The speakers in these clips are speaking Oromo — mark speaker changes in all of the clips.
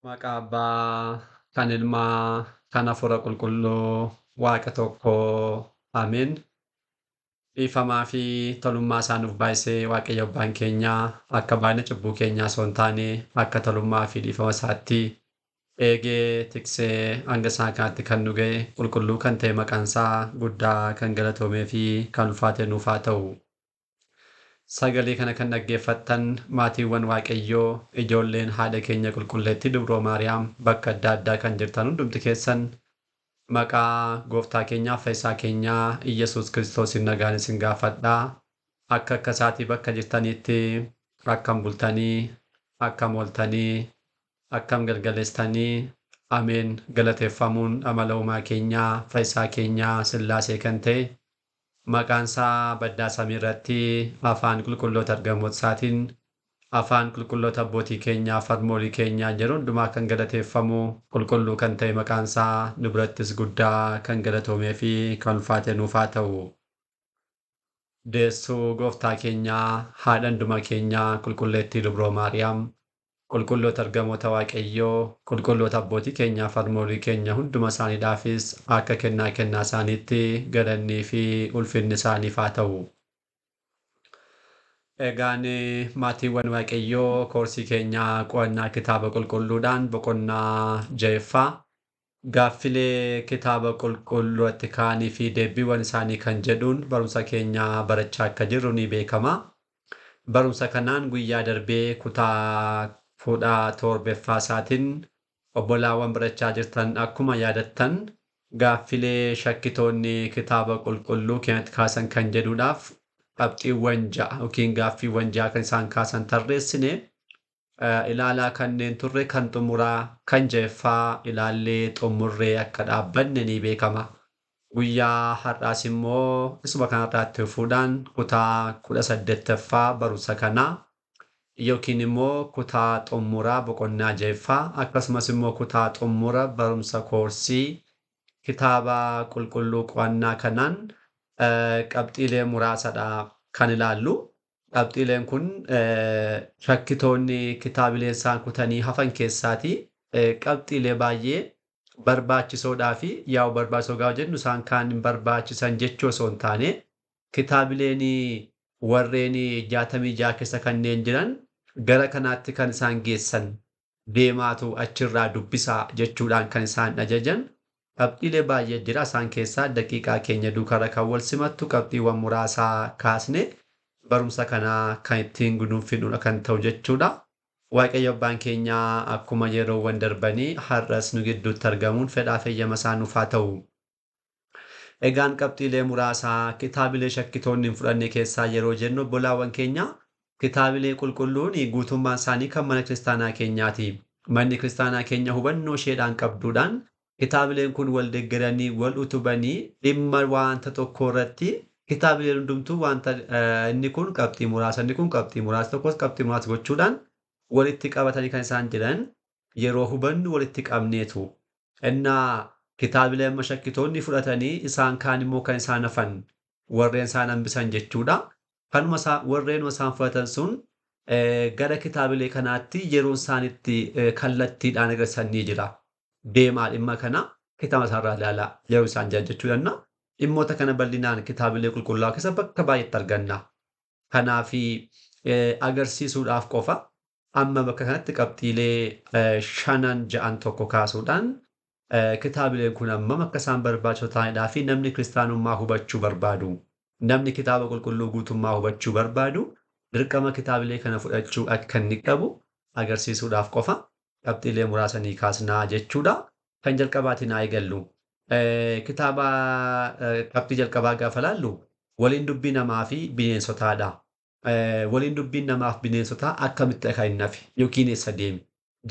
Speaker 1: Maqaa Abbaa, kan Ilmaa, kan Hafuura Qulqulluu, Waaqa tokkoo. Ameen. Dhiifamaa fi tolummaa isaa nuuf baay'isee Waaqayyo Abbaan keenya akka baay'ina cubbuu keenyaa osoo hin taane akka tolummaa fi dhiifama isaatti eegee tiksee hanga isaa kanaatti kan nu ga'e qulqulluu kan ta'e maqaan isaa guddaa kan galatoomee fi kan ulfaate nuuf haa ta'u. Sagalee kana kan dhaggeeffattan maatiiwwan Waaqayyoo, ijoolleen haadha keenya qulqulleettii Dubroo Maariyaam bakka adda addaa kan jirtan hundumti keessan maqaa gooftaa keenyaa fayyisaa keenyaa Iyyasuus Kiristoosiin nagaan isin gaafadhaa. Akka akka isaatii bakka jirtanitti akkam bultanii, akkam ooltanii, akkam galgaleessitanii, ameen. Galateeffamuun amala uumaa keenyaa fayyisaa keenyaa Sillaasee kan ta'e maqaan isaa baddaa samii irratti afaan qulqulloota ergamoota isaatiin afaan qulqulloota abbootii keenyaa farmoolii keenyaa jedhu hundumaa kan galateeffamu qulqulluu kan ta'e maqaan isaa nu birattis guddaa kan galatoomee fi kan ulfaate nuuf haa ta'u. Deessuu gooftaa keenyaa haadha hunduma keenyaa qulqulleettii Dubroo Maariyaam, qulqulloota ergamoota Waaqayyoo, qulqulloota abbootii keenyaa farmoolii keenya hunduma isaaniidhaafis akka kennaa kennaa isaaniitti galannii fi ulfinni isaaniif haa ta'u. Egaan maatiiwwan Waaqayyoo, koorsii keenyaa qo'annaa kitaaba qulqulluudhaan boqonnaa ja'affaa gaaffilee kitaaba qulqulluutti ka'anii fi deebiiwwan isaanii kan jedhuun barumsa keenyaa barachaa akka jirru ni beekama. Barumsa kanaan guyyaa darbee kutaa 17ffaa isaatiin obbolaawwan barachaa jirtan akkuma yaadattan gaaffilee shakkitoonni kitaaba qulqulluu keenyatti kaasan kan jedhuudhaaf qabxiiwwan 6 yookiin gaaffiiwwan 6 kan isaan kaasan tarreessine ilaalaa kanneen turre kan xumuraa kan ja'affaa ilaallee xumurree akka dhaabbanne ni beekama. Guyyaa har'aas immoo isuma kanarraatti fufuudhaan kutaa 18ffaa barumsa kanaa yookiin immoo kutaa xumuraa boqonnaa ja'affaa akkasumas immoo kutaa xumura barumsa koorsii kitaaba qulqulluu qo'annaa kanaan qabxiilee muraasadha kan ilaallu. Qabxiileen kun shakkitoonni kitaabilee isaan kutanii hafan keessaatii qabxiilee baay'ee barbaachisoodhaa fi yaa'u barbaachisoo gaafa jennu isaan kaan hin barbaachisan jechuu osoo hin taane kitaabileen warreen 66 keessa kanneen jiran gara kanaatti kan isaan geessan deemaatu achirraa dubbisaa jechuudhaan kan isaan ajajan qabxiilee baay'ee jira. Isaan keessaa daqiiqaa keenya duukarra kan wal simattu qabxiiwwan muraasaa kaasne barumsa kanaa kan ittiin guduunfinudha kan ta'u jechuudha. Waaqayyo Abbaan keenyaa akkuma yeroowwan darbanii har'as nu gidduutti argamuun fedhaa feyyama isaa nuuf haa ta'u. Egaan qabxiilee muraasaa kitaabilee shakkitoonni hin fudhanne keessaa yeroo jennu obbolaawwan keenya kitaabilee qulqulluun guutummaan isaanii kan mana kiristaanaa keenyaati. Manni kiristaanaa keenya hubannoo isheedhaan qabduudhaan kitaabileen kun wal deeggaranii wal utubanii dhimma wanta tokko irratti kitaabileen hundumtuu wanta inni kun qabxii muraasa inni kun qabxii muraasa tokkos qabxii muraasa gochuudhaan walitti qabatanii kan isaan jiran yeroo hubannu walitti qabneetu. Innaa kitaabilee amma shakkitoonni fudhatanii isaan kaan immoo kan isaan hafan warreen isaan hambisan jechuudha. Kanuma warreen isaan fudhatan sun gara kitaabilee kanaatti yeroo isaan itti kallattiidhaan agarsiisan ni jira. Deemaa dhimma kana kitaaba isaarraa ilaalaa yeroo isaan jiran jechuudha. Dhimmoota kana bal'inaan kitaabilee qulqullaa'aa keessa bakka baay'eetti arganna. Kanaaf agarsiisuudhaaf qofa amma bakka kanatti qabxiilee 5 6 tokko kaasuudhaan kitaabileen kun hammam akka isaan barbaachisoo ta'anidhaa fi namni kiristaanummaa hubachuu barbaadu, namni kitaaba qulqulluu guutummaa hubachuu barbaadu dirqama kitaabilee kana fudhachuu akka inni qabu agarsiisuudhaaf qofa qabxiilee muraasanii kaasnaa jechuudha. Kan jalqabaatiin haa eegallu. Kitaaba qabxii jalqabaa gaafa laallu waliin dubbii namaa fi bineensotaadha. Waliin dubbiin namaa fi bineensotaa akkamitti akka hin nafe yookiin eessa deeme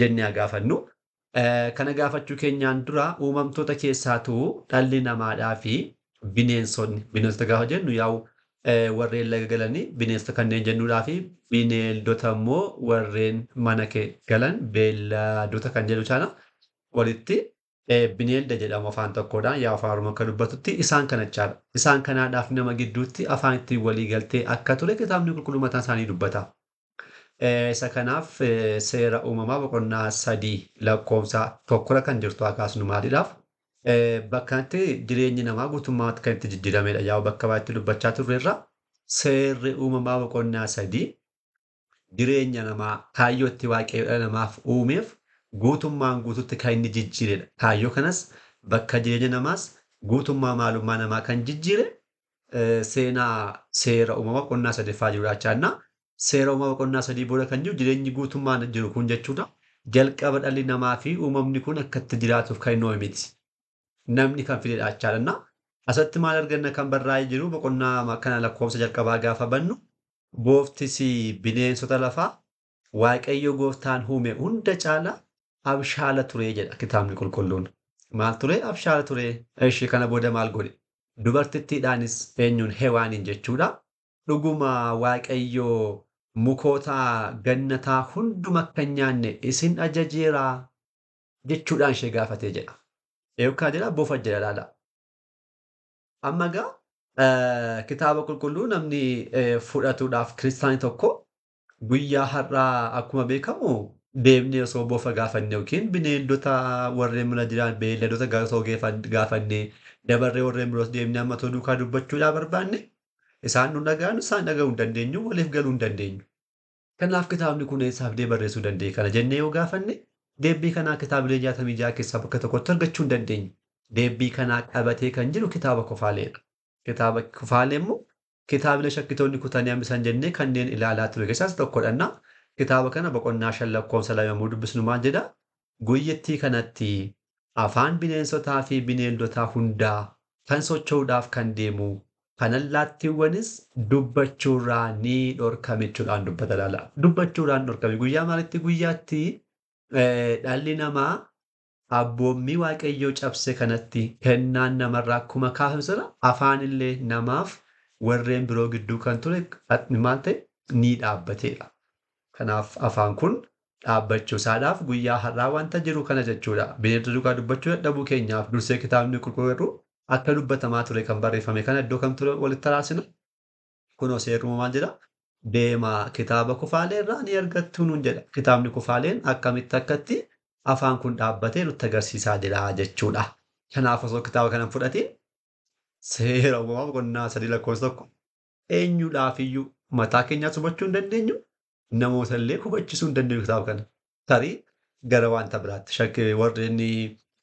Speaker 1: jennee haa gaafannu. Kana gaafachuu keenyaan dura uumamtoota keessaatu dhalli namaadhaa fi bineensonni bineensota gaafa jennu yaa'u warreen laga galanii bineensota kanneen jennuudhaa fi bineeldota immoo warreen mana galan beelladota kan jedhu sana walitti bineelda jedhamu afaan tokkodhaan yaa afaan Oromoo akka dubbatutti isaan kanachaadha. Isaan kanaadhaaf nama gidduutti afaan ittiin walii galtee akka ture kitaabni qulqulluu mataan isaanii dubbata. Isa kanaaf seera uumamaa boqonnaa 3 lakkoofsa 1 kan jirtu haa kaasnu maaliidhaaf? Bakka kanatti jireenyi namaa guutummaatti kan itti jijjiiramedha. Yaa'u bakka baay'eetti dubbachaa turreerra. Seerri uumamaa boqonnaa 3 jireenya namaa kaayyoo itti waaqayyo dhala namaaf uumeef guutummaan guututti kan inni jijjiiredha. Kaayyoo kanas bakka jireenya namaas guutummaa maalummaa namaa kan jijjiire seenaa seera uumamaa boqonnaa 3ffaa jirudha jechaadha. Seera uumamaa boqonnaa 3 booda kan jiru jireenyi guutummaan jiru kun jechuudha. Jalqaba dhalli namaa fi uumamni kun akka itti jiraatuuf kan inni uume miti. Namni kan fidedha jechaadha. Asatti maal arganna kan barraa'ee jiru boqonnaa kana lakkoofsa jalqabaa gaafa bannu booftis bineensota lafaa Waaqayyo gooftaan uume hunda caala abshaala ture jedha kitaabni qulqulluun. Maal ture? Abshaala ture. Ishee kana booda maal godhe? Dubartittiidhaanis eenyuun Hewaaniin jechuudha. Dhuguma Waaqayyo mukoota gannataa hunduma akka hin nyaanne isin ajajeera jechuudhaan ishee gaafatee jedha. Yookaan jedha bofa jedha laala. Amma egaa kitaaba qulqulluu namni fudhatuudhaaf kiristaanii tokko guyyaa har'aa akkuma beekamu deemnee osoo bofa gaafanne yookiin bineeldota warreen mana jiran beeyladoota osoo gaafanne dabarree warreen biroos deemnee amma otoo duukaa dubbachuudhaa barbaanne isaan nu dhaga'an isaan dhaga'uu hin dandeenyu waliif galuu hin dandeenyu. Kanaaf kitaabni kun eessaa fidee barreessuu danda'e kana jennee yoo gaafanne deebii kanaa kitaabilee 66 keessaa bakka tokkotti argachuu hin dandeenyu. Deebii kanaa qabatee kan jiru kitaaba kufaaleedha. Kitaaba kufaalee immoo kitaabilee shakkitoonni kutanii hambisan jennee kanneen ilaalaa ture keessaas tokkodha. Kitaaba kana boqonnaa 5 lakkoofsa 2 yommuu dubbisnu maal jedha? Guyyattii kanatti afaan bineensotaa fi bineeldotaa hundaa kan socho'uudhaaf kan deemu kan allaattiiwwanis dubbachuurraa ni dhorkame jechuudhaan dubbata laala. Dubbachuudhaan dhorkame. Guyyaa maalitti guyyaatti dhalli namaa abboommii Waaqayyoo cabse kanatti kennaan namarraa akkuma kaafame sana afaan illee namaaf warreen biroo gidduu kan ture maal ta'e ni dhaabbateedha. Kanaaf afaan kun dhaabbachuu isaadhaaf guyyaa har'aa wanta jiru kana jechuudha. Bineeldota duukaa dubbachuu dadhabuu keenyaaf dursee kitaabni qulqulluu akka dubbatamaa ture kan barreeffame kana iddoo kam ture walitti araasina? Kunoo seerri uumamaa jedha. Deemaa kitaaba kufaalee irraa ni argattu nuun jedha. Kitaabni kufaaleen akkamitti akkatti afaan kun dhaabbatee nutti agarsiisaa jira jechuudha. Kanaaf osoo kitaaba kana hin fudhatiin seera uumamaa boqonnaa 3 lakkoofsa 1 eenyuudhaaf iyyuu mataa keenyaas hubachuu hin dandeenyu, namoota illee hubachisuu hin dandeenyu kitaaba kana. Tarii gara wanta biraatti shakkii warreen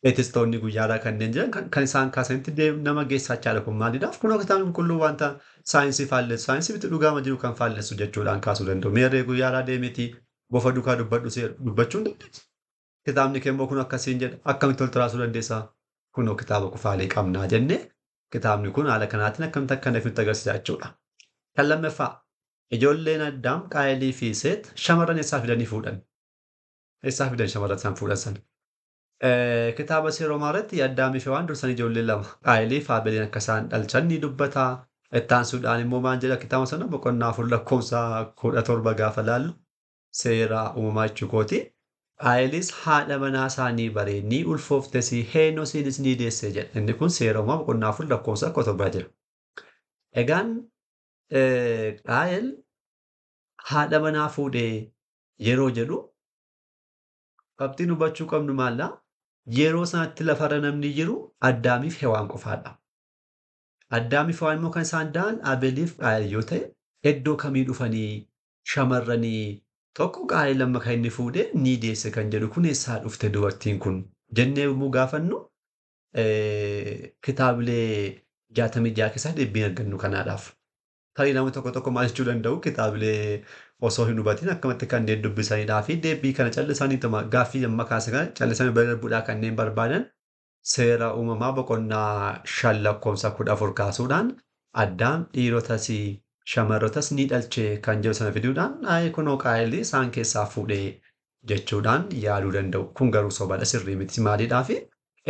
Speaker 1: eetistoonni guyyaadhaa kanneen jiran kan isaan kaasanitti nama geessaa jechaadha kun maaliidhaaf? Kunoo kitaabni qulqulluu wanta saayinsii faallessu, saayinsii miti dhugaama jiru kan faallessu jechuudhaan kaasuu danda'u. Meerree guyyaadhaa deemeetii bofa duukaa dubbadhu dubbachuu hin dandeessu. Kitaabni kee immoo kun akkasiin jedha akkamitti ol xiraasuu dandeessaa? Kunoo kitaaba kufaalee qabnaa jennee kitaabni kun haala kanaatiin akkamitti akka nutti agarsiisa jechuudha. Kan lammaffaa ijoolleen Addaam Qaayilii fi Seet shamarran eessaa fidanii fuudhan? Eessaa fidan shamarran isaan fuudhan sana? Kitaaba seera irratti Addaamii fi Hewaan dursan ijoollee lama Qaayilii fi Abeeliin akka isaan dhalchan ni dubbata. Itti aansuudhaan immoo maal jedha kitaaba sana boqonnaa 4 lakkoofsa 17 gaafa laallu seera uumamaa jechuu kooti. Qaayelis haadha manaa isaanii baree ni ulfooftes Heenosiinis ni deesse jedha. Inni kun seera uumamaa boqonnaa 4 lakkoofsa 17 jira. Egaan Qaayel haadha manaa fuudhee yeroo jedhu qabxiin hubachuu qabnu maallaa? Yeroo sanatti lafarra namni jiru Addaamiif Hewaan qofaadha. Addaamiif Hewaan immoo kan isaan da'an Abeeliif Qaayel yoo ta'e iddoo kamii dhufanii shamarranii tokko Qaayel amma kan inni fuudhee ni deesse kan jedhu kun eessaa dhufte dubartiin kun jennee yommuu gaafannu kitaabilee 66 keessaa deebiin argannu kanaadhaaf. Tarii namni tokko tokko maal jechuu danda'u kitaabilee osoo hin hubatiin akkamatti kanneen dubbisanidhaa fi deebii kana callisaniituma gaaffii amma kaase kana callisanii bira darbuudhaa kanneen barbaadan seera uumamaa boqonnaa 5 lakkoofsa 14 kaasuudhaan Addaam dhiirotas shamarrotas ni dhalche kan jedhu sana fiduudhaan kunoo Qaayilii isaan keessaa fuudhee jechuudhaan yaaduu danda'u. Kun garuu sobadha sirrii miti maaliidhaafi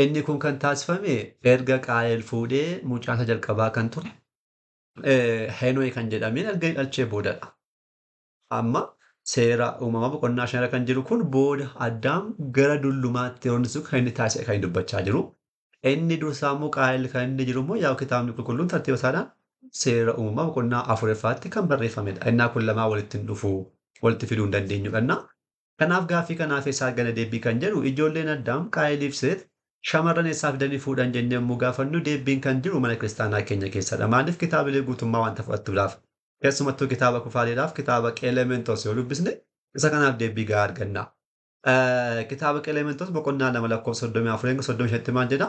Speaker 1: inni kun kan taasifame erga Qaayil fuudhee mucaa isa jalqabaa kan ture Henoy kan jedhameen erga dhalchee boodadha. Amma seera uumamaa boqonnaa 5 kan jiru kun booda Addaam gara dullumaatti yeroo inni kan inni taasise kan inni dubbachaa jiru. Inni dursaa immoo Qaayil kan inni jiru immoo yaa'u kitaabni qulqulluun tartiiba isaadhaan seera uumamaa boqonnaa 4ffaatti kan barreeffamedha. Innaa kun lamaa walitti hin dhufu. walitti fiduu hin dandeenyudha. Kanaaf gaaffii kanaaf eessaa arganna deebii kan jedhu ijoolleen Addaam Qaayiliif Seet shamarran eessaa fidanii fuudhan jennee yommuu gaafannu deebiin kan jiru mana kiristaanaa keenya keessadha. Maaliif kitaabilee guutummaa wanta fudhattuudhaaf keessumattuu kitaaba Kufaaleedhaaf kitaaba Qelementos yoo dubbisne isa kanaaf deebii gahaa arganna. Kitaaba Qelementos boqonnaa 2 lakkoofsa 34-35 maal jedha?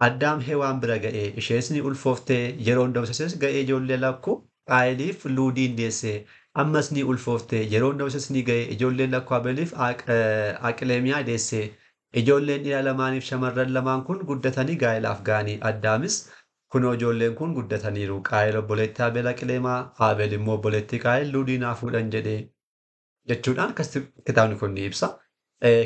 Speaker 1: Addaam Hewaan bira ga'ee ishees ni ulfooftee yeroo da'umsa ga'ee ijoollee lakkuu Qaayiliif Luudiin deesse. Ammas ni ulfooftee yeroo da'umsa ni ga'e ijoolleen lakkuu Abeeliif Aqleemiyaa deesse. Ijoolleen dhiira lamaaniif shamarran lamaan kun guddatanii gaa'elaaf ga'anii. Addaamis kunoo ijoolleen kun guddataniiru. Qaayil obboleettii Abeel Aqleemaa, Abeel immoo obboleettii Qaayil Luudii naa fuudhan jedhee jechuudhaan akkasitti kitaabni kun ni ibsa.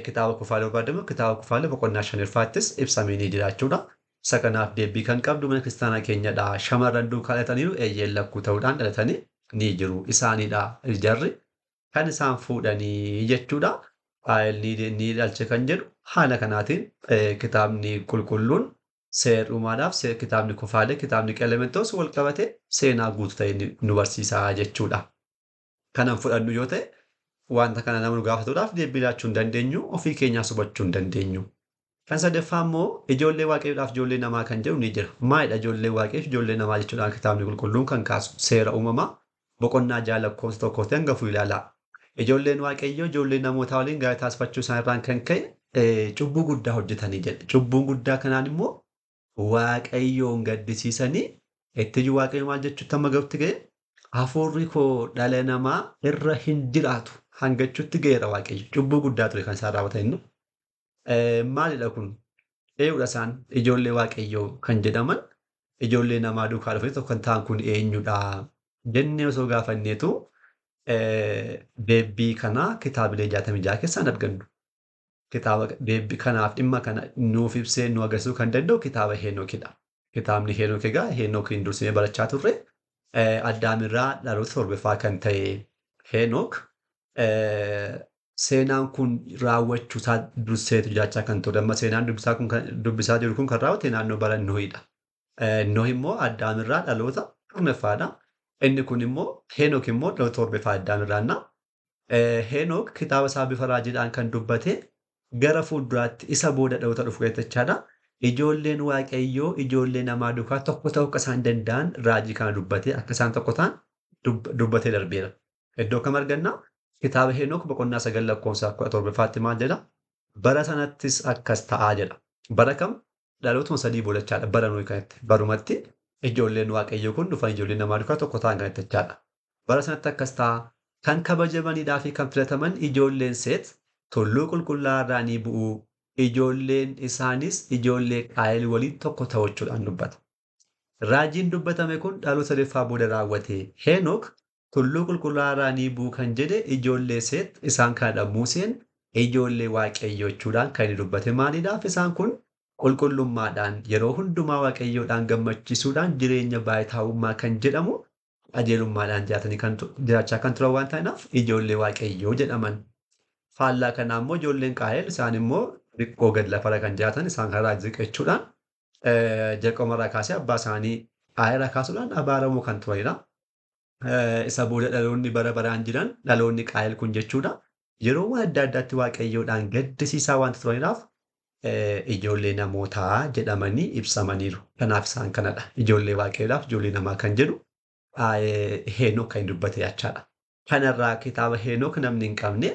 Speaker 1: Kitaaba Kufaalee barbaadamu kitaaba Kufaalee boqonnaa 5ffaattis ibsamee ni jira jechuudha. Isa kanaaf deebii kan qabdu mana kiristaanaa keenyadha. Shamarran duukaa dhalataniiru eeyyeen lakkuu ta'uudhaan dhalatanii ni jiru. Isaanidha jarri kan isaan fuudhanii jechuudha. Qaayil ni dhalche kan jedhu haala kanaatiin kitaabni qulqulluun seer-uumaadhaaf kitaabni Kufaalee kitaabni Qelementos wal qabate seenaa guutuu ta'e nu barsiisa jechuudha. Kanan fudhannu yoo ta'e wanta kana nama nu gaafatuudhaaf deebii laachuu hin dandeenyu, ofii keenyaas hubachuu hin dandeenyu. Kan sadaffaa immoo ijoollee waaqayyoodhaaf ijoollee namaa kan jedhu ni jira. Maalidha ijoollee waaqayyoof ijoollee namaa jechuudhaan kitaabni qulqulluun kan kaasu seera uumamaa boqonnaa 6 lakkoofsa 1 hanga 4 ilaalaa. Ijoolleen waaqayyoo ijoollee namootaa waliin gaa'ela taasifachuu isaan irraan kan ka'e cubbuu guddaa hojjetanii jedha. Cubbuun guddaa kanaan immoo waaqayyoon gaddisiisanii ittiju waaqayyo maal jechuutti amma gahutti ga'e hafuurri koo dhala namaa irra hin jiraatu hangachuutti ga'eera waaqayyo. Cubbuu guddaa ture kan isaan raawwatan inni. Maalidha kun? Eenyudha isaan ijoollee waaqayyoo kan jedhaman ijoollee namaa duukaa dhufanii tokko kan ta'an kun eenyudha jennee osoo gaafanneetu deebii kana kitaabilee 66 keessaa hin argannu. Kitaaba deebii kanaaf dhimma kana nuuf ibsee nu agarsiisuu kan danda'u kitaaba Heenokidha. Kitaabni Heenok egaa Heenokiin dursinee barachaa turre Addaamirraa dhaloota torbaffaa kan ta'e Heenok seenaan kun raawwachuu isaa durseetu jiraachaa kan ture. Amma seenaan dubbisaa jiru kun kan raawwate naannoo bara Nohidha. Nohi immoo Addaamirraa dhaloota kurnaffaadha. Inni kun immoo Heenok immoo dhaloota torbaffaa Addaamirraanna. Heenok kitaaba isaa bifa raajiidhaan kan dubbate gara fuulduraatti isa booda dhaloota dhufu jechaadha. Ijoolleen waaqayyoo ijoollee namaa duukaa tokko ta'uu akka isaan danda'an raajii kana dubbatee akka isaan tokko ta'an dubbatee darbeera. Iddoo kam arganna? Kitaaba Heenok boqonnaa 9 lakkoofsa 17ffaatti maal jedha? Bara sanattis akkas ta'aa jedha. Bara kam? Dhalootuma 3 boodachaadha. Bara nuyi kanatti. Barumatti ijoolleen waaqayyoo kun dhufan ijoolleen namaa duukaa tokko ta'an kanatti jechaadha. Bara sanatti akkas ta'a. Kan kabajamaniidhaa fi kan filataman ijoolleen Seet tulluu qulqullaa'aa irraa ni bu'u. Ijoolleen isaanis ijoollee Qaayil waliin tokko ta'u jechuudhaan dubbata. Raajiin dubbatame kun dhaloota sadaffaa booda raawwate. Heenok tulluu qulqullaa'aa irraa ni bu'u kan jedhe ijoollee Seet isaan kanadha. Museen ijoollee waaqayyoo jechuudhaan kan inni dubbate maaliidhaaf isaan kun qulqullummaadhaan yeroo hundumaa waaqayyoodhaan gammachiisuudhaan jireenya baay'itaa'ummaa kan jedhamu qajeelummaadhaan jiraatanii kan jiraachaa kan turan waan ta'aniif ijoollee waaqayyoo jedhaman. Faallaa kanaa immoo ijoolleen Qaayil isaan immoo xiqqoo gad lafarra kan jiraatan isaan karaa ziqachuudhaan jalqabumarraa kaasee abbaa isaanii Qaayil kaasuudhaan abaaramoo kan turanidha. Isa booda dhaloonni bara baraan jiran dhaloonni Qaayil kun jechuudha. Yeroo waan adda addaatti waaqayyoodhaan gaddisiisaa waanta turaniidhaaf ijoollee namootaa jedhamanii ibsamaniiru. Kanaaf isaan kanadha. Ijoollee waaqayyoodhaaf ijoollee namaa kan jedhu Heenok kan dubbate jechaadha. Kanarraa kitaaba Heenok namni hin qabne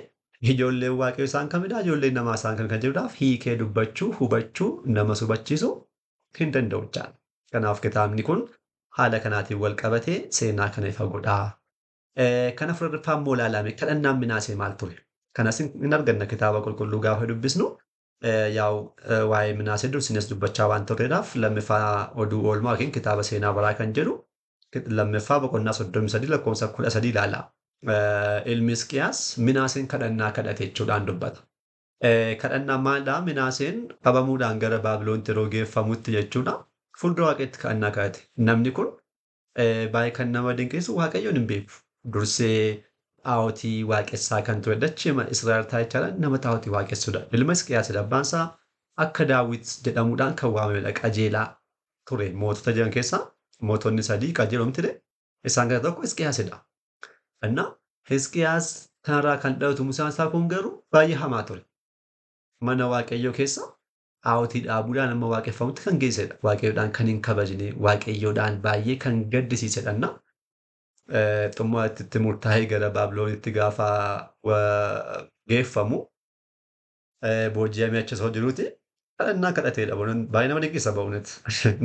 Speaker 1: ijoolleen waaqayyoo isaan kamidha? Ijoolleen namaa isaan kam kan jedhuudhaaf hiikee dubbachuu, hubachuu, nama hubachiisuu hin danda'u jechaadha. Kanaaf kitaabni kun haala kanaatiin wal qabatee seenaa kana ifa godhaa. Kana afuraffaa immoo ilaalame kadhannaan Minaasee maal ture? Kanas hin arganna kitaaba qulqulluu gaafa dubbisnu. Yaa'u waa'ee Minaasee dursines dubbachaa waan turreedhaaf lammiffaa oduu oolmaa yookiin kitaaba seenaa baraa kan jedhu lammiffaa boqonnaa 33 lakkoofsa 13 ilaala. Ilmi Hisqiyaas Minaaseen kadhannaa kadhate jechuudhaan dubbata. Kadhannaa maalidhaa? Minaaseen qabamuudhaan gara Baabiloonitti yeroo geeffamutti jechuudha. Fuuldura waaqayyootti kadhannaa kadhate. Namni kun baay'ee kan nama dinqisiisu waaqayyoon hin beeku. Dursee xaa'otii waaqessaa kan ture dachee Israa'el taa'ichaa nama xaa'otii waaqessuudha. Ilma Hisqiyaasidha. Abbaan isaa akka Daawit jedhamuudhaan kan waamamedha. Qajeelaa ture. Mootota jiran keessaa mootonni sadii qajeeloo miti isaan keessaa tokko Hisqiyaasidha. Innaa Hisqiyaas Kanarraa kan dhalatu mucaan isaa kun garuu baay'ee hamaa ture. Mana Waaqayyoo keessa xaa'otii dhaabuudhaan amma waaqeffamutti kan geessedha. Waaqayyoodhaan kan hin kabajne, Waaqayyoodhaan baay'ee kan gaddisiisedha. Xumuraatti itti murtaa'ee gara Baabiloonitti gaafa geeffamu booji'amee achi osoo jiruuti kadhannaa kadhateedha. Baay'ee nama dinqisa ba'uunet.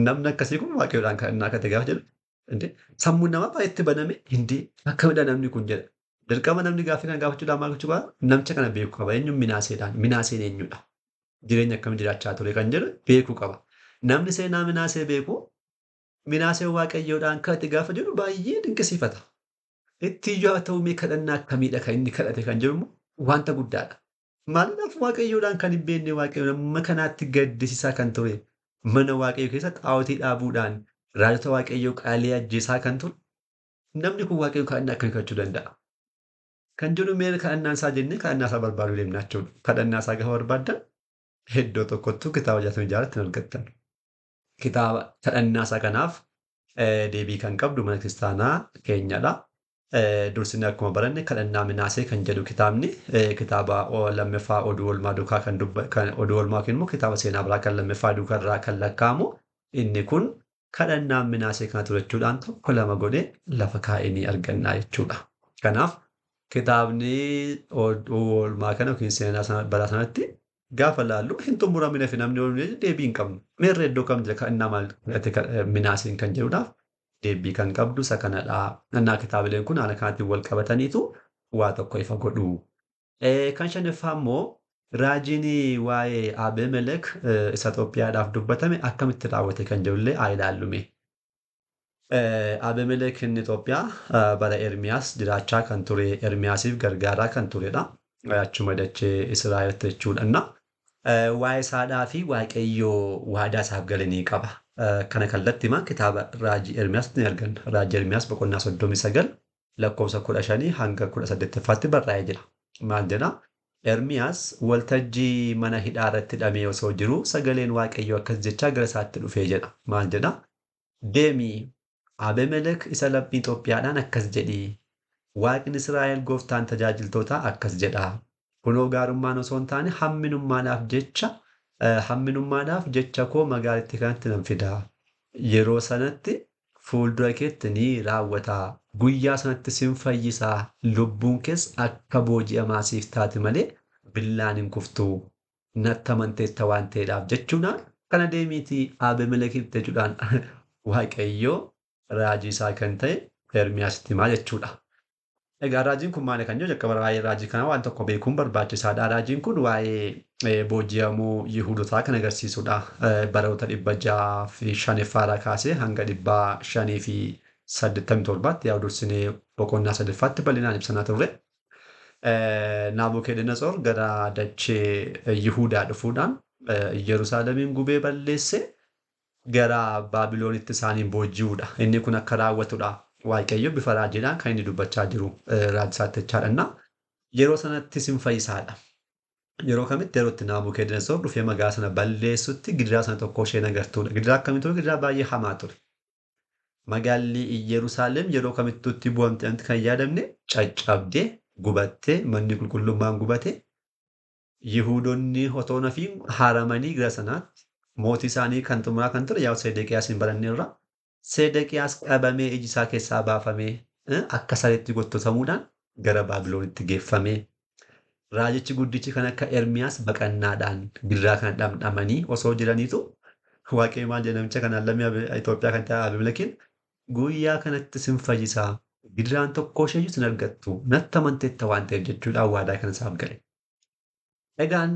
Speaker 1: Namni akkasii kun Waaqayyoodhaan kadhannaa kadhate gaafa jedhu sammuun namaa baay'ee itti baname hindee akkamidha namni kun jedha. Dirqama namni gaaffii kana gaafachuudhaan maal gochuu qaba? Namicha kana beekuu qaba. Eenyuun Minaaseedhaan? Minaaseen eenyudha? Jireenya akkamii jiraachaa ture kan jedhu beekuu qaba. Namni seenaa Minaasee beeku Minaaseen Waaqayyoodhaan kadhate gaafa jedhu baay'ee dinqisiifata. Itti iyyuu haa ta'u mee kadhannaa akkamiidha kan inni kadhate kan jedhu wanta guddaadha. Maaliidhaaf Waaqayyoodhaan kan hin beekne Waaqayyoon amma kanaatti gaddisiisaa kan ture mana Waaqayyoo keessa xaa'otii dhaabuudhaan raajota Waaqayyoo qaalii ajjeesaa kan ture namni kun Waaqayyoon kadhannaa akkamii kadhachuu danda'a? Kan jedhu mee kadhannaan isaa jennee kadhannaa isaa barbaaduu deemna jechuudha. Kadhannaa isaa gaafa barbaaddan iddoo tokkottuu kitaaba 66 hin argattan. Kitaaba kadhannaa isaa kanaaf deebii kan qabdu mana kiristaanaa keenyadha. Dursinee akkuma baranne kadhannaa Minaasee kan jedhu kitaabni kitaaba lammaffaa oduu oolmaa duukaa kan oduu oolmaa yookiin immoo kitaaba seenaa biraa kan lammaffaa duukaa irraa kan lakkaa'amu inni kun kadhannaa Minaasee kana ture jechuudhaan tokko lama godhee lafa kaa'ee ni arganna jechuudha. Kanaaf kitaabni oduu oolmaa kana yookiin seenaa baraa sanatti gaafa laallu hin xumuramne fi namni oolmee deebii hin qabnu. Meerre iddoo kam jira kadhannaa maal kadhate Minaaseen kan jedhuudhaaf deebii kan qabdu isa kanadha. Innaa kitaabileen kun haala kanaatiin wal qabataniitu waa tokko ifa godhu. Kan shanaffaa immoo raajiin waa'ee Abemelek isa Itoophiyaadhaaf dubbatame akkamitti raawwate kan jedhullee haa ilaallume. Abemelek inni Itoophiyaa bara Ermiyaas jiraachaa kan ture, Ermiyaasiif gargaaraa kan turedha. Achuma dachee Israa'elitti jechuudha. Waa'ee isaadhaa fi Waaqayyoo waadaa isaaf gale ni qaba. Kana kallattiimaan kitaaba Raajii Ermiyaas ni arganna. Raajii Ermiyaas boqonnaa 39 lakkoofsa 15 hanga 18ffaatti barraa'ee jira. Maal jedhaa? Ermiyaas waltajjii mana hidhaa irratti hidhamee osoo jiruu sagaleen Waaqayyoo akkas jechaa gara isaatti dhufee jedha. Maal jedhaa? Deemi Abemelek isa lammii Itoophiyaadhaan akkas jedhi. Waaqni Israa'el gooftaan tajaajiltootaa akkas jedha. Kunoo gaarummaan osoo hin taane hamminummaadhaaf jecha koo magaalittii kanatti nan fida. Yeroo sanatti fuuldura keetti ni raawwata. Guyyaa sanatti sin fayyisaa. Lubbuun kees akka booji'amaa siif taate malee billaan hin kuftu. Natti amanteetta waan ta'eedhaaf jechuudhaan kana deemiitii Abemelekiif jechuudhaan Waaqayyoo raajii isaa kan ta'e Ermiyaasitti himaa jechuudha. Egaa raajiin kun maali kan jedhu jalqaba waa'ee raajii kanaa waan tokko beekuun barbaachisaadha. Raajiin kun waa'ee booji'amuu Yihuudotaa kan agarsiisudha. Baroota 605 kaasee hanga 587tti yaa dursinee boqonnaa sadaffaatti bal'inaan ibsanaa turre. Naabukedenetsoor gara dachee Yihuudaa dhufuudhaan Yerusaalemiin gubee balleesse gara Baabiloonitti isaaniin booji'uudha. Inni kun akka raawwatudha. Waaqayyo bifa raajiidhaan kan inni dubbachaa jiru raajisaatti jechaadha. Yeroo sanatti sin fayyisaadha. Yeroo kamitti yeroo itti Naabukedenetsoor dhufee magaalaa sana balleessutti gidiraa sana tokko isheen agartuudha. Gidiraa akkamii ture? Gidiraa baay'ee hamaa ture. Magaalli Yerusaalem yeroo kamittuutti bu'amte kan yaadamne caccabdee gubattee manni qulqullummaan gubate Yihuudoonni otoo nafiin haramanii gara sanaatti mootii isaanii kan xumuraa kan ture yaa Sedeqiyaas hin baranneerra. Sedeqiyaas qabamee iji isaa keessaa baafamee akka sareetti gottotamuudhaan gara Baabiloonitti geeffamee raajichi guddichi kan akka Ermiyaas baqannaadhaan gidiraa kana dhamdhamanii osoo jiraniitu Waaqayyo maal jedha namicha kanaan lammii Itoophiyaa kan ta'e Abimelekiin guyyaa kanatti sin fayyisaa gidiraan tokko isheeyyuu sin argattu natti amanteetta waan ta'eef jechuudhaan waadaa kana isaaf gale. Egaan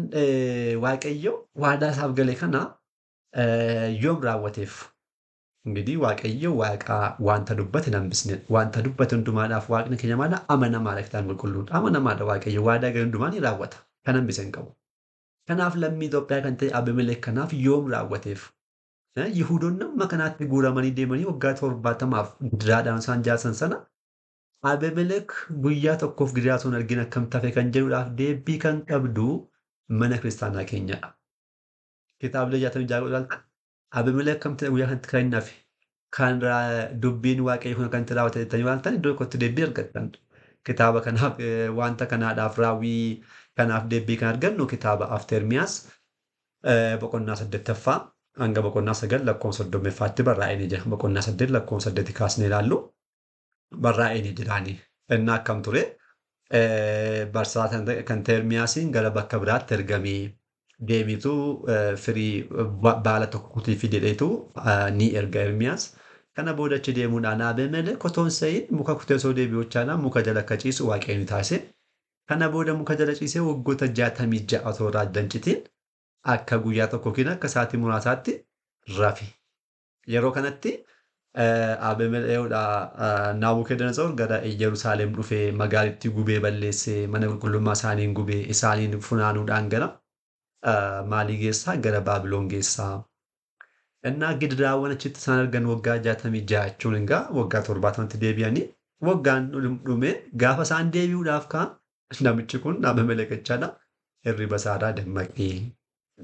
Speaker 1: Waaqayyo waadaa isaaf gale kana yoom raawwateef? Ingidihi Waaqayyo waaqa wanta dubbate hin hambisnedha. Wanta dubbate hundumaadhaaf waaqni keenya maal amanamaadha kitaabni qulqulluun. Amanamaadha Waaqayyo waadaa gale hundumaa ni raawwata. Kan hambise hin qabu. Kanaaf lammii Itoophiyaa kan ta'e Abimelek kanaaf yoom raawwateef? Yihuudoonni amma kanaatti guuramanii deemanii waggaa 70f gidiraadhaan isaan jaarsan sana Abimelek guyyaa tokkoof gidiraa osoo hin argin akkam tafe kan jedhuudhaaf deebii kan qabdu mana kiristaanaa keenyadha. Kitaabilee 66 ilaaltan Abimelek akkamitti guyyaa kanatti kan hin hafe kan dubbiin Waaqayyoo kun kan itti raawwate jettanii ilaaltan iddoo tokkotti deebii argattan. Kitaaba kanaaf wanta kanaadhaaf raawwii kanaaf deebii kan argannu kitaaba Hafte Ermiyaas boqonnaa 8ffaa hanga boqonnaa 9 lakkoofsa 30ffaatti barraa'ee ni jira. Boqonnaa 8 lakkoofsa 8 kaasnee ilaallu barraa'ee ni jiraani. Inni akkam ture? Barsaa kan ta'e Ermiyaasiin gara bakka biraatti ergamee deemitu firii baala tokko kutii fidedheetu ni erga Ermiyaas. Kana booda achi deemuudhaan Abemelek otoo hin se'in muka kutee osoo deebi'uchaadhaan muka jala akka ciisu Waaqayyo ni taasise. Kana booda muka jala ciisee waggoota 66 otoo irraa adda hin citin akka guyyaa tokko yookiin akka sa'aatii muraasaatti rafe. Yeroo kanatti Abemelek Naabukedenetsoor gara Yerusaalem dhufee magaalittii gubee balleessee mana qulqullummaa isaaniin gubee isaaniin funaanuudhaan gara maalii geessaa? Gara Baabiloon geessaa. Innaa gidiraawwan achitti isaan argan waggaa 66 jechuun egaa waggaa 70tti deebi'anii waggaan dhume gaafa isaan deebi'uudhaaf ka'an namichi kun Abemelek jechaadha. Hirriba isaarraa dammaqee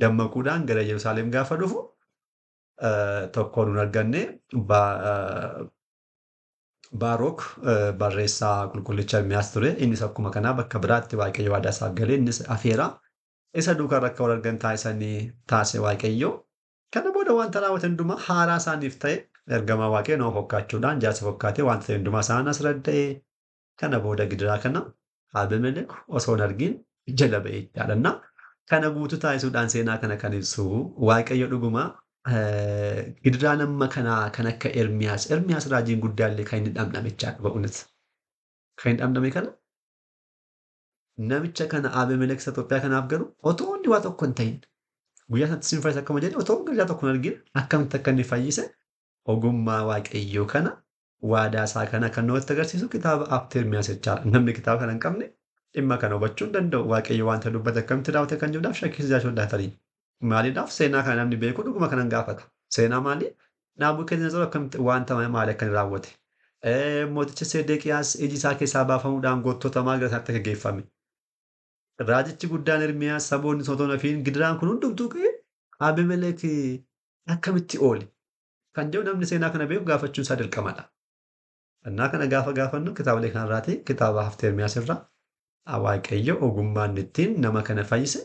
Speaker 1: dammaquudhaan gara Yerusaalem gaafa dhufu tokkoon hin arganne Baarok barreessaa qulqullicha Ermiyaas ture. Innis akkuma kanaa bakka biraatti Waaqayyo waadaa isaaf galee innis afeera. Isa duukaa akka wal argan taasisanii taasise Waaqayyo. Kana booda wanta raawwate hundumaa haaraa isaaniif ta'e ergamaa Waaqayyo nama fokkaachuudhaan jaarsa fokkaatee wanta ta'e hundumaa isaan as radda'e. Kana booda gidiraa kana Abemelek osoo hin argin jala ba'e jechaadha. Kana guutuu taasisuudhaan seenaa kana kan ibsu Waaqayyo dhuguma gidiraa nama kanaa kan akka Ermiyaas raajiin guddaallee kan inni dhamdhame jechaadha ba'uunis. Kan inni dhamdhame kana namicha kana Abemelek isa Itoophiyaa kanaaf garuu otoo inni waa tokko hin ta'in guyyaa sanatti sin fayyisa akkuma jedhe otoo gidiraa tokko hin argin akkamitti akka inni fayyise ogummaa Waaqayyoo kana waadaa isaa kana kan namatti agarsiisu kitaaba Hafte Ermiyaas jechaadha. Namni kitaaba kana hin qabne dhimma kana hubachuu hin danda'u. Waaqayyo wanta dubbate akkamitti raawwate kan jedhuudhaaf shakkisiisaa jiraachuu tarii. Maaliidhaaf seenaa kana namni beeku dhuguma kanan gaafata. Seenaa maali? Naabukedenetsoor akkamitti wanta maali akka inni raawwate? Mooticha Sedeqiyaas iji isaa keessaa baafamuudhaan gootota maal gara isaatti akka geeffame? Raajichi guddaan Ermiyaas saboonni osoo hin hafiin gidiraan kun hundumtuu ka'ee Abemelek akkamitti oole? Kan jedhu namni seenaa kana beeku gaafachuun isaa dirqamadha. Innaa kana gaafa gaafannu kitaabolee kanarraati kitaaba Hafte Ermiyaas irraa Waaqayyo ogummaan ittiin nama kana fayyise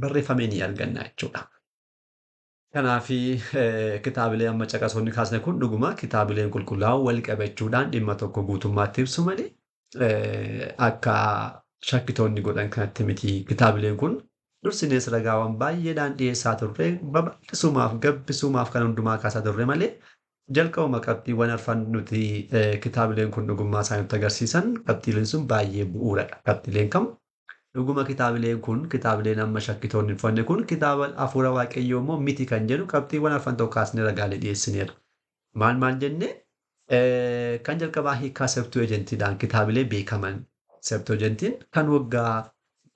Speaker 1: barreeffamee ni arganna jechuudha. Kanaaf kitaabilee amma caqasoonni kaasne kun dhuguma kitaabileen qulqullaa'oo wal qabachuudhaan dhimma tokko guutummaatti ibsu malee akka shakkitoonni godhan kanatti miti. Kitaabileen kun dursinees ragaawwan baay'eedhaan dhiyeessaa turre babal'isumaaf gabbisumaaf kan hundumaa kaasaa turre malee jalqabuma qabxiiwwan arfan nuti kitaabileen kun dhugummaa isaanii nutti agarsiisan qabxiileen sun baay'ee bu'uuradha. Qabxiileen kam? Dhuguma kitaabileen kun kitaabileen amma shakkitoonni hin fudhanne kun kitaaba hafuura Waaqayyoo immoo miti kan jedhu qabxiiwwan arfan tokko kaasnee ragaalee dhiyeessineerra. Maal maal jenne kan jalqabaa hiikaa Septuagentiidhaan kitaabilee beekaman. Septuagentiin kan waggaa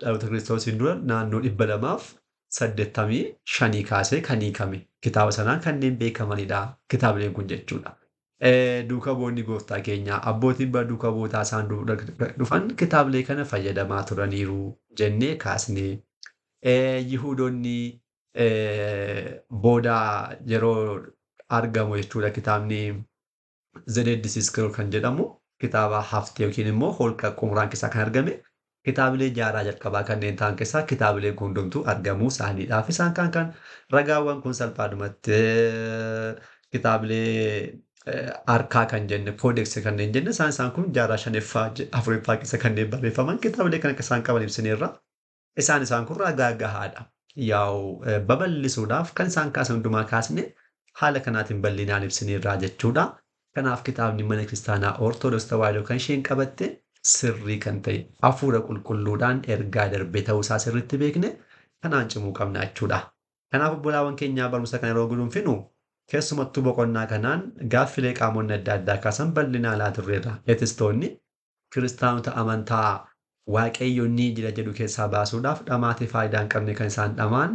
Speaker 1: dhaloota Kiristoosiin dura naannoo 285 kaasee kan hiikame. Kitaaba sanaan kanneen beekamanidha kitaabileen kun jechuudha. Duuka bu'oonni gooftaa keenyaa abbootiin bara duuka bu'ootaa isaan dhufan kitaabilee kana fayyadamaa turaniiru jennee kaasne. Yihuudoonni booda yeroo argamu jechuudha kitaabni The Dead Sea Scrolls kan jedhamu kitaaba haftee yookiin immoo holqa Qumraan keessaa kan argame kitaabilee jaaraa jalqabaa kanneen ta'an keessaa kitaabileen kun hundumtuu argamuu isaaniidhaaf isaan kan kan ragaawwan kun salphaadhumatti kitaabilee harkaa kan jenne koodeksii kanneen jenne isaan kun jaarraa 5ffaa 4ffaa keessa kanneen barreeffaman kitaabilee kan akka isaan qaban ibsineerra. Isaan kun ragaa gahaadha. Yaa'u babal'isuudhaaf kan isaan kaasan hundumaa kaasne haala kanaatiin bal'inaan ibsineerraa jechuudha. Kanaaf kitaabni mana kiristaanaa Ortodoksii Tawaahidoo kan isheen qabatte sirrii kan ta'e hafuura qulqulluudhaan ergaa darbe ta'uusaa sirriitti beekne kanaan cimuu qabna jechuudha. Kanaaf obbolaawwan keenyaa barumsa kana yeroo guduunfinu keessumattuu boqonnaa kanaan gaaffilee qaamonni adda addaa kaasan bal'inaan laaturreerra. Eetistoonni kiristaanota amantaa Waaqayyo ni jira jedhu keessaa baasuudhaaf dhamaatee faayidaa hin qabne kan isaan dhamaan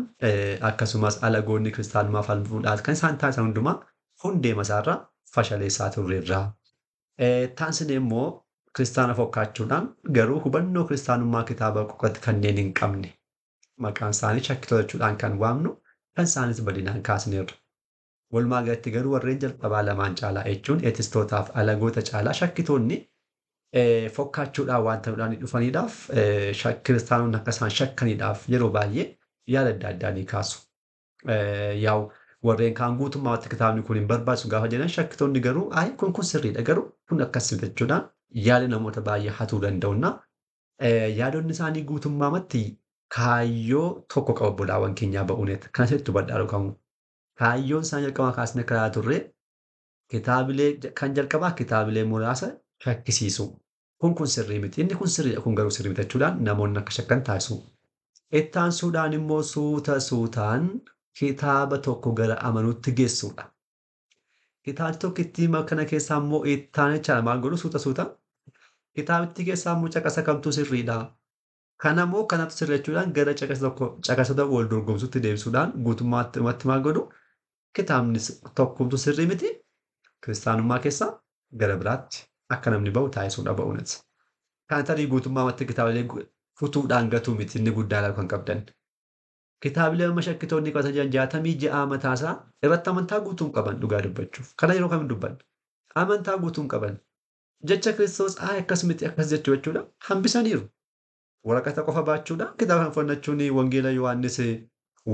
Speaker 1: akkasumas alagoonni kiristaanummaa falmuudhaaf kan isaan taasisan hundumaa hundee masaarraa fashaleessaa turreerra. Taansinee immoo kiristaana fokkaachuudhaan garuu hubannoo kiristaanummaa kitaaba qofatti kanneen hin qabne maqaan isaanii shakkitoota jechuudhaan kan waamnu kan isaanis bal'inaan kaasneerra. Walumaa galatti garuu warreen jalqabaa lamaan caalaa jechuun eetistootaaf alagoota caalaa shakkitoonni Fokkaachuudhaan waan ta'uudhaan dhufaniidhaaf kiristaanonni akka isaan shakkaniidhaaf yeroo baay'ee yaada adda addaa ni kaasu. Yaa'u warreen kaan guutummaatti kitaabni kun hin barbaachisu gaafa jedhan shakkitoonni garuu ayi kun sirriidha garuu kun akkas jechuudhaan yaada namoota baay'ee hatuu danda'unna. Yaadonni isaanii guutummaamatti kaayyoo tokko qabu obbolaawwan keenyaa ba'uuneet. Kan asitti hubadhaa dhugamu. Kaayyoon isaan jalqabaa kaasne karaa turre kitaabilee kan jalqabaa kitaabilee muraasa shakkisiisu. Kun sirrii miti. Inni kun sirriidha kun garuu sirrii miti jechuudhaan namoonni akka shakkan taasisu. Itti aansuudhaan immoo suuta suutaan kitaaba tokko gara amanuutti geessuudha. Kitaabni tokkittii kana keessaa immoo itti aanichaa maal godhu suuta suuta. Kitaabittii keessaa immoo caqasa kamtu sirriidha. Kanammoo kanatu sirrii jechuudhaan gara caqasa tokko caqasota wal dorgomsuutti deebisuudhaan guutummaatti maal godhu kitaabni tokkumtu sirrii miti kiristaanummaa keessaa gara biraatti akka namni ba'u taasisuudha ba'uunis. Kan tarii guutummaatti kitaabilee futuudhaan gatuu miti inni guddaa kan qabdan. Kitaabilee amma shakkitoonni qabatan jiran 66 mataasaa irratti amantaa guutuu hin qaban dhugaa dubbachuuf. Kana yeroo kamiin dubbanna? Amantaa guutuu hin qaban. Jecha Kiristoos akkas miti akkas jechuu jechuudha hambisaniiru. Waraqata qofa baachuudhaan kitaaba kan fudhachuun wangeela Yohaannis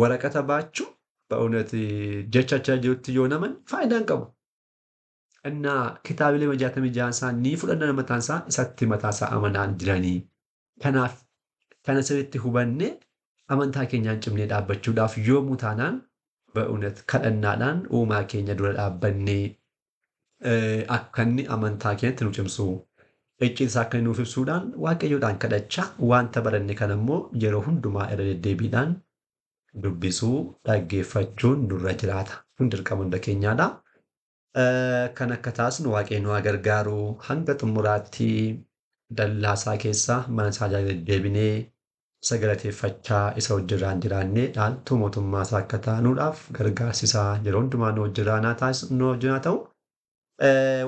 Speaker 1: waraqata baachuu ba'uunet jecha achi jirutti yoo naman faayidaa hin qabu. Innaa kitaabilee 66 isaa ni fudhanna mataan isaa isatti mataa isaa amanaan jiranii. Kanaaf kana sirriitti hubannee amantaa keenyaan cimnee dhaabbachuudhaaf yoomuu taanaan ba'uunet kadhannaadhaan uumaa keenya dura dhaabbannee akka inni amantaa keenyatti nu cimsu. Icciita isaa akka inni nuuf ibsuudhaan waaqayyoodhaan kadhachaa wanta baranne kana immoo yeroo hundumaa irra deddeebiidhaan dubbisuu dhaggeeffachuun nurra jiraata. Kun dirqama hunda keenyaadha. Kan akka taasisnu waaqayyo nu haa gargaaru hanga xumuraatti dallaa isaa keessa mana isaa deddeebinee isa galateeffachaa isa hojirraan jiraannee dhaaltuu mootummaa isaa akka taanuudhaaf gargaarsi isaa yeroo hundumaa nu hojirraa nu ta'u.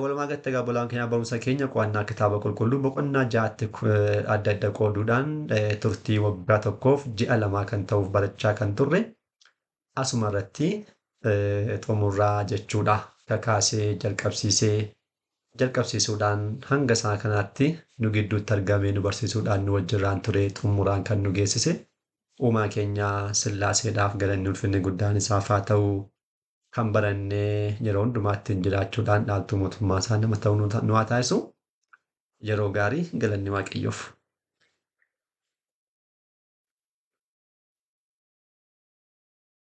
Speaker 1: Walumaa galatti egaa obbolaawwan keenya barumsa keenya qo'annaa kitaaba qulqulluu boqonnaa 6tti adda adda qooduudhaan turtii waggaa 1f ji'a 2 kan ta'uuf barachaa kan turre asuma irratti xumurraa jechuudha. Kakaasee jalqabsiisuudhaan hanga isaa kanaatti nu gidduutti argamee nu barsiisuudhaan nu wajjirraan ture xumuraan kan nu geessise uumaa keenya Sillaaseedhaaf galanni ulfinni guddaan isaaf haa ta'u. Kan barannee yeroo hundumaatti jiraachuudhaan dhaaltuu mootummaa isaa nama ta'uu nu haa taasisu. Yeroo gaarii galanni Waaqayyoof.